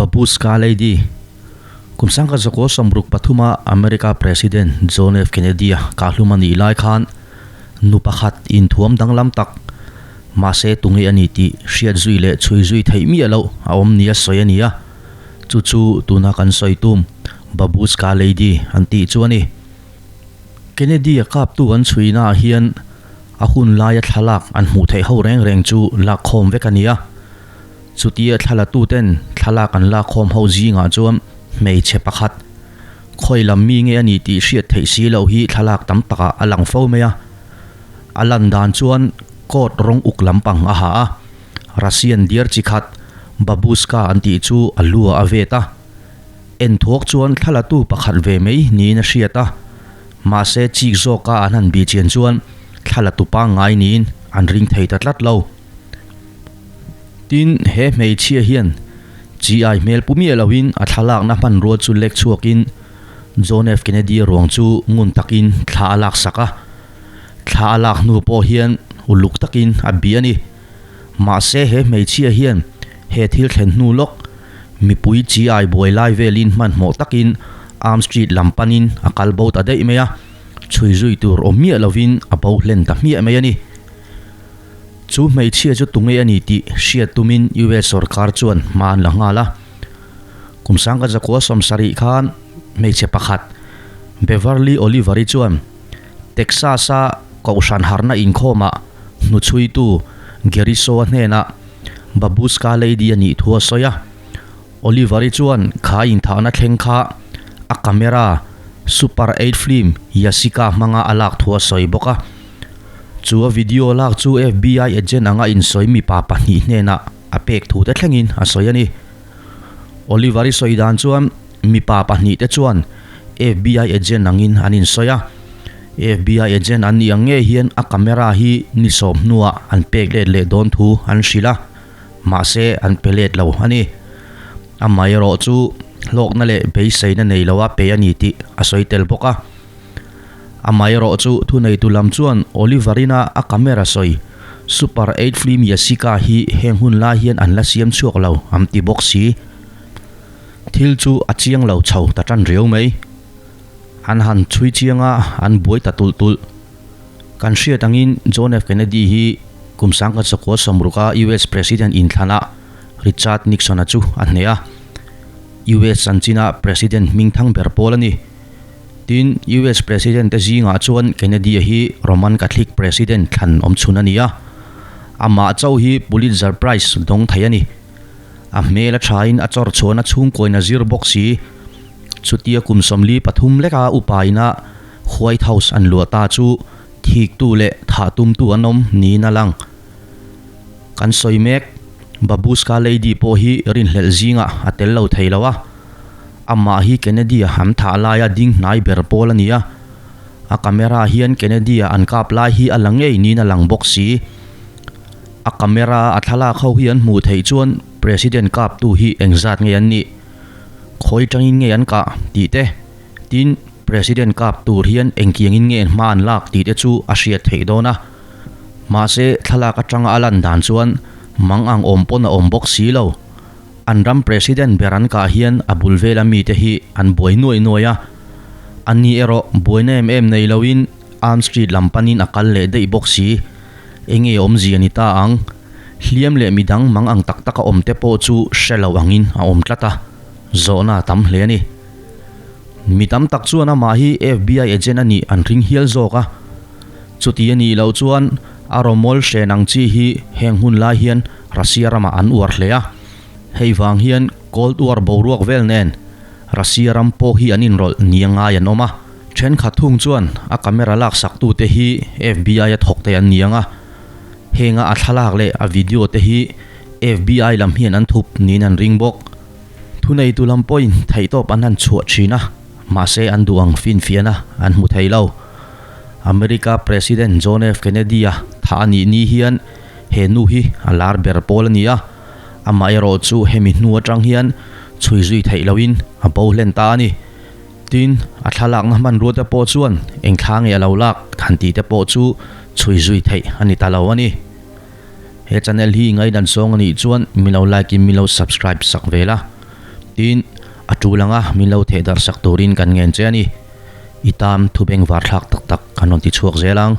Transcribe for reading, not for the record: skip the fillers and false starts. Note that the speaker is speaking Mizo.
Babushka Lady, Kum 1963-a America President John F. Kennedy-a kahhlum a nih lai khan nu pakhat inthuam danglam tak, mahse tunge a ni tih hriat zui leh chhui zui theih miah loh a awm nia sawi a ni a, chu chu tuna kan sawi tum Babushka Lady an tih chu a ni. Kennedy-a kaptu an chhuinaah hian a hun laia thlalak an hmuh theih ho reng reng chu lakkhawm vek a ni a. Chutia thlalatuten thlalak an lakkhawm ho zingah chuan hmeichhe pakhat, khawi lam mi nge a ni tih hriat theih si loh hi thlalak tam takah a lang fo mai a. A lan dan chuan coat rawng uk lampang a ha a, Russian diar chi khat babushka an tih chu a lu ah a vet a. En thuak chuan thlalatu pakhat ve mai niin a hriat a, mahse chik zawka an han bih chian chuan thlalatu pangngai niin an ring thei ta tlat lo. Tin, he hmeichhia hian chi ai hmel pu miah loin a thlalakna hmanrua chu lek chhuakin John F. Kennedy ruang chu ngun takin thla a laksak a. Thla a lak hnu pawh hian uluk takin a bih a ni. Mahse, he hmeichhia hian he thil thlen hnu lawk mipui chi ai buai lai velin hmanhmawh takin Arm Street lam panin a kal bo ta daih mai a, chhui zui tur awm miah lovin a bo hlen ta hmiah mai a ni. Chu hmeichhia chu tunge a ni tih hriat tumin US sorkar chuan hma an la nghal a. Kum sangka zakua sawmsarih khan hmeichhe pakhat Beverly Oliver-i chuan Texas-a kohhran harna inkhawmah hnuchhuitu Gary Shaw-a hnenah Babushka Lady a nih thu a sawi a. Oliver-i chuan kha inthahna thleng kha a camera Super 8 film Yashica hmanga a lak thu a sawi bawk a. Chu a video lak chu FBI agent anga insawi mipa pahnih hnenah a pek thu te thlengin a sawi a ni. Oliver-i sawi dan chuan mipa pahnih te chuan FBI agent angin an insawi a. FBI agent an nih ang ngei hian a camera hi ni sawm hnuah an pek let leh dawn thu an hrilh a. Mahse, an pe let lo a ni. Amaherawh chu hlawkna leh beiseina nei loa pe a ni tih a sawi tel bawk a. Amaherawh chu thuneitu lam chuan Oliver-ina a camera sawi Super 8 film Yashica hi heng hun lai hian an la siam chhuak lo an ti bawk si. Thil chu a chiang lo chho ta tan riau mai. An han chhui chiang a, an buai ta tulh tulh. Kan hriat angin John F. Kennedy hi kum 1960-a US President inthlanah Richard Nixon-a chu a hneh a. US chanchina President hmingthang ber pawl a ni. Tin, US President te zingah chuan Kennedy-a hi Roman Catholic President thlan awm chhun a ni a. Amah chauh hi Pulitzer Prize dawng thei a ni. A hmel a thain a chawr chhuan a chhungkawiin a zir bawk si. Chutia kum 43 leka upa ina White House an luah ta chu thiktu leh thah tumtu an awm niin a lang. Kan sawi mek, Babushka Lady pawh hi rinhlelh zingah a tel lo thei lo a. Amah hi Kennedy-a an thah laia ding hnai ber pawl a ni a. A camera hian Kennedy-a an kap lai hi a la ngei niin a lang bawk si. A camera a thlalak ho hi an hmuh theih chuan President kaptu hi engzat nge an nih? Khawi tangin nge an kah? tih te. Tin, President kap tur hian engkiangin nge hma an lak tih te chu a hriat theih dawn a. Mahse, thlalak atanga a lan dan chuan mang ang awm pawn a awm bawk si lo. An ram President ber an kah hian a bul vela mite hi an buai nuai nuai a. Ani erawh buaina em em nei loin Arm Street lam panin a kal leh daih bawk si. Enge awmzia ni ta ang? Hliam leh midang mang ang tak taka awm te pawh chu hre lo angin a awm tlat a. Zawhna a tam hle a ni. Mi tam tak chuan amah hi FBI agent a nih an ring hial zawk a. Chuti a nih loh chuan a rawmawl hren ang chi hi heng hun lai hian Russia ramah an uar hle a. Hei vang hian Cold War boruak vel nen Russia ram pawh hi an inrawlh nia ngai an awm a. Thenkhat thung chuan a camera laksaktute hi FBI a thawk te an ni ang a. Henga a thlalak leh a video te hi FBI lam hian an thup niin an ring bawk. Thuneitu lam pawhin theihtawp an han chhuah thin a, mahse an duh ang finfiahna an hmu thei lo. America President John F. Kennedy-a thah a nih ni hian he nu hi a lar ber pawl a ni a, amaherawh chu hemi hnu atang hian chhui zui theih lohin a bo hlen ta a ni. Tin, a thlalakna hmanrua te pawh chuan eng thla nge a lo lak han tih te pawh chu chhui zui theih a ni ta lo a ni. He channel hi ngaihdan sawng a nih chuan min lo like in min lo subscribe sak ve la. Tin, a tul anga min lo theh darh sak turin kan ngen che a ni. I tan thu bengvar thlak tak tak kan rawn ti chhuak zel ang.